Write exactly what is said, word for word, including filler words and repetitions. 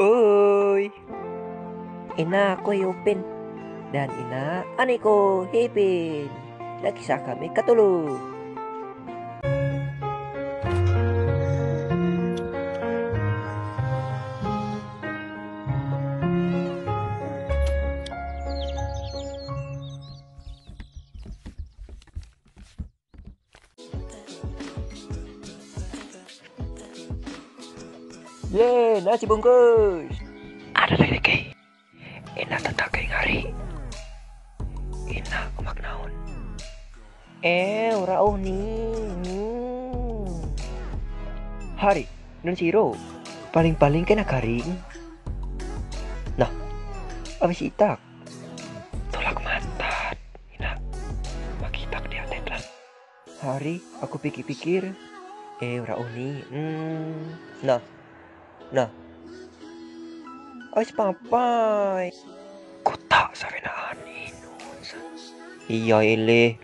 Oi! Ena ko yopen dan ena aneko hepen. Lagi saka me katolo. Ye, nasi bungkus. Ada lagi lagi. Ena tata kay ngari. Ena maknaon. Eh, ora oh ni. Hmm. Hari, nun siro. Paling-paling kena karing. Nah, abis itak. Tolak mantat. Ina, makitak dia tetlan. Hari, aku pikir-pikir. Eh, ora oh ni. Hmm. Nah, nah. Ais papai. Kota sa venaan inun sa. Iya ele.